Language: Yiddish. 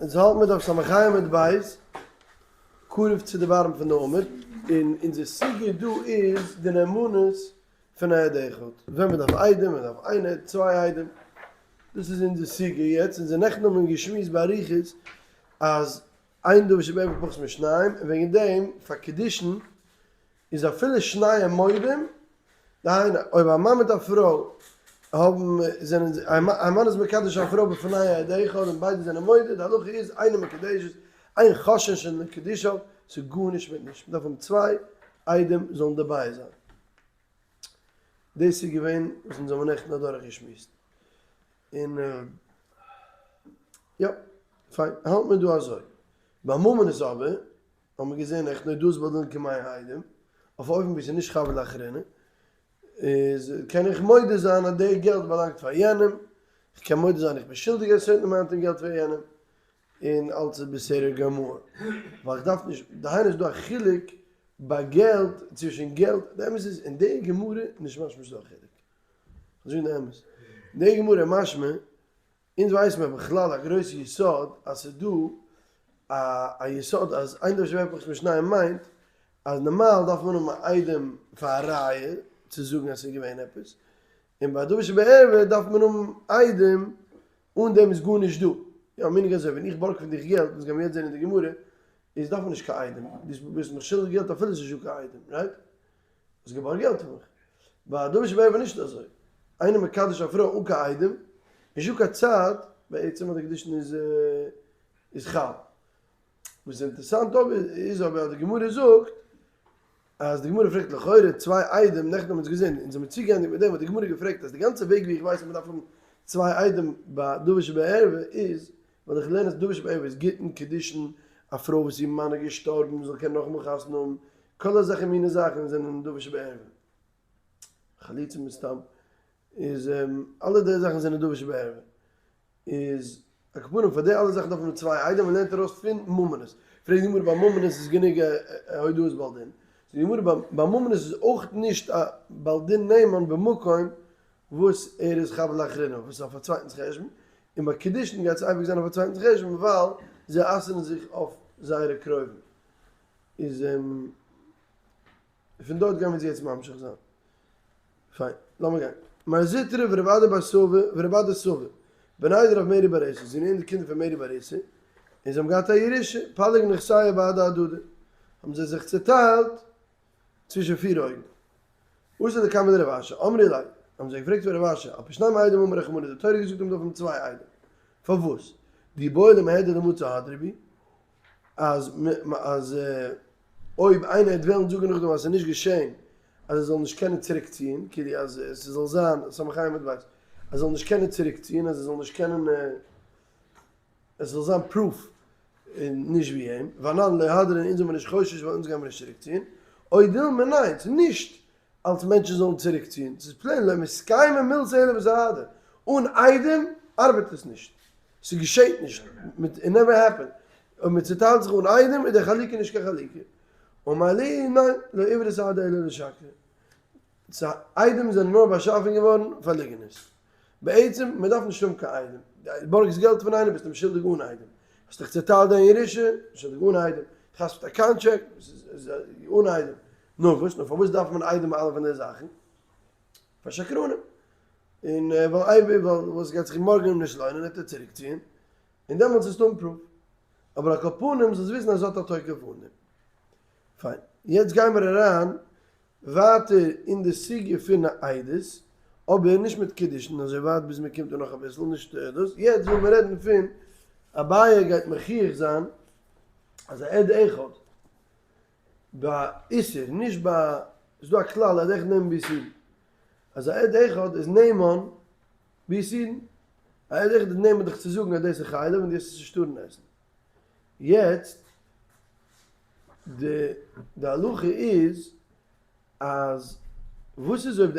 אונז האלט מיר דף ס"ה עמוד ב', קרוב צו די bottom פון די עמוד, און אונזער סוגיא דא איז די נאמנות פון א עד אחד, ווען מען דארף עדים, מען דארף איין עד, צוויי עדים, דאס איז אונזער סוגיא יעצט, אונזער נעכטן האבן מיר געשמועסט באריכות אז אין דבר שבערוה פחות משניים, און וועגן דעם פאר קידושין איז אפילו שניהם מודים, דהיינו אויב א מאן מיט א פרוי האבן זענען א מאן איז מקדש א פרוי בפני עד אחד און ביידע זענען מודה, די הלכה איז אינה מקודשת, אין חוששין לקידושיו, ס'איז גארנישט מיט נישט, מ'דארף האבן צוויי עדים זאלן דערביי זיין. דאס איז געווען וואס אונז האבן נעכטן אדורכגעשמועסט. און יא, פיין, האלט מען דא אזוי. ביי ממונות אבער האבן מיר געזען נעכטן הודאת בעל דין כמאה עדים, אויף א אופן ווי ס'איז נישט חבי לאחריני, איז קען איך מודה זיין אז די געלט באלאנגט פאר יענעם, איך קען מודה זיין איך בין שולדיג א certain amount אין געלט פאר יענעם, און אלץ איז בסדר גמור, ווייל איך דארף נישט, דהיינו איז דא א חילוק ביי געלט צווישן געלט, די אמת איז אין די גמרא נישט משמע ס'איז דא א חילוק, כ'זאג די אמת, אין די גמרא איז משמע אונז ווייסן מיר בכלל א גרויסע יסוד אז ס'איז דא א א יסוד אז אין דבר שבערוה פחות משניים מיינט אז נארמאל דארף מען האבן א עדים פאר א ראיה צו זאגן אז ס'איז געווען עפעס, און ביי דבר שבערוה דארף מען האבן עדים, אן דעם איז גארנישט דא. יא מנהג אזוי ווען איך בארג פון דיך געלט, אונז גיימיר יעצט זען אין די גמרא, איז דארף מען נישט קיין עדים, דו ביסט מיך שולדיג געלט אפילו ס'איז נישט דא קיין עדים, right? האסט געבארגט געלט פון מיך. ביי א דבר שבערוה נישט אזוי. איינער מקדש א פרוי אן קיין עדים, נישט דא קיין צד בעצם אז די קידושין איז איז חל. וואס איז אינטערעסאנט אבער איז אבער אז די גמרא זאגט אז די גמרא פרעגט לכאורה צוויי עדים, נעכטן האבן אונז געזען, אונז האבן צוגעענדיגט מיט דעם וואס די גמרא געפרעגט אז די גאנצע וועג ווי איך ווייס אז מען דארף האבן צוויי עדים ביי דבר שבערוה איז ווייל איך לערן אז דבר שבערוה איז גיטין, קידושין, א פרוי וואס איר מאן איז געשטארבן זאל קענען נאכאמאל חתונה האבן, כל אזעלכע מיני זאכן זענען דבר שבערוה. חליצה מסתם איז אלע די זאכן זענען דבר שבערוה. איז על כל פנים פאר די אלע זאכן דארף מען צוויי עדים, מען לערנט ארויס פון ממונות. פרעגט די גמרא ביי ממונות איז גענוג הודאת בעל דין? זאגט די גמרא ביי ממונות איז אויך נישט א בעל דין נאמן במקום וואס ער איז חב לאחרינו וואס איז אויף א צווייטנס חשבון, און ביי קידושין גייט עס אייביג זיין אויף א צווייטנס חשבון ווייל זיי אסר'ן זיך אויף זייערע קרובים. איז פון דארט גייען מיר יעצט ממשיך זיין. פיין, לאמיר גיין. מר זוטרא ורב אדא בר סבא ורב אדא סבא, בני דרב מרי בר איסי, זענען די קינדער פון מרי בר איסי, און זיי האבן געהאט א ירושה, פלג נכסייהו בהדי הדדי, האבן זיי זיך צעטיילט צווישן פיר אויגן. אתו לקמיה דרב אשי, אמרי ליה, האבן זיי געפרעגט פון רב אשי, על פי שניים עדים אמר רחמנא, די תורה האט געזאגט אז מ'דארף האבן צוויי עדים, פארוואס? דאי בעי למיהדר למצי הדרי בהו, אז אז אויב איינער וועט וועלן זאגן נאכדעם אז עס איז נישט געשען, אז ער זאל נישט קענען צוריק ציען, כאילו אז עס זאל זיין, סמך עין מיט בית, אז ער זאל נישט קענען צוריק ציען, אז ער זאל נישט קענען, עס זאל זיין proof און נישט ווי אים, ואנן לא הדרין אונז זעמיר נישט חושש ווייל אונז גיימיר נישט צוריק ציען, או דילמא ניין, ס'איז נישט אלס מענטשן זאלן צוריק ציען, ס'איז plain לא מתקיימא מילתא אלא בסהדי, אן עדים ארבעט עס נישט, ס'געשעט נישט, איט never happened, אויב מען צוטיילט זיך אן עדים איז די חלוקה נישט קיין חלוקה, אמר להו ניין, לא איברי סהדי אלא לשקרי. סא עדים זענען נאר באשאפן געווארן פאר ליגענערס. בעצם מען דארף נישט האבן קיין עדים. די בארגסט געלט פון איינעם ביסטו אים שולדיג אן עדים. האסט דיך צעטיילט דיין ירושה, שולדיג אן עדים. חתמ'ט א contract, אן עדים. נאר וואס? נאר פארוואס דארף מען עדים ביי אלע פון די זאכן? פאר שקרנים. און ווייל אייביג ווייל וואס גייט זיך מארגן נישט לוינען וועט ער צוריקציען. און דעמאלטס איז אן proof. אבער על כל פנים זאלסט וויסן אז עס האט א תוקף אן דעם. פיין. יעצט גיימער אריין ווייטער אין די סוגיא פון עדות, אבער נישט מיט קידושין אזוי ווייט ביז מען קומט אן נאך אביסל, נישט דאס, יעצט וויל מען רעדן פון אביי גייט מוכיח זיין אז א עד אחד ביי איסור, נישט ביי, ס'איז דא א כלל עד אחד נאמן באיסורין, אז א עד אחד איז נאמן באיסורין, א עד אחד איז נאמן דיך צו זאגן אז דאס איז חלב און דו וועסט עס נישט טארן עסן. יעצט די די הלכה איז אז וואס איז אויב די.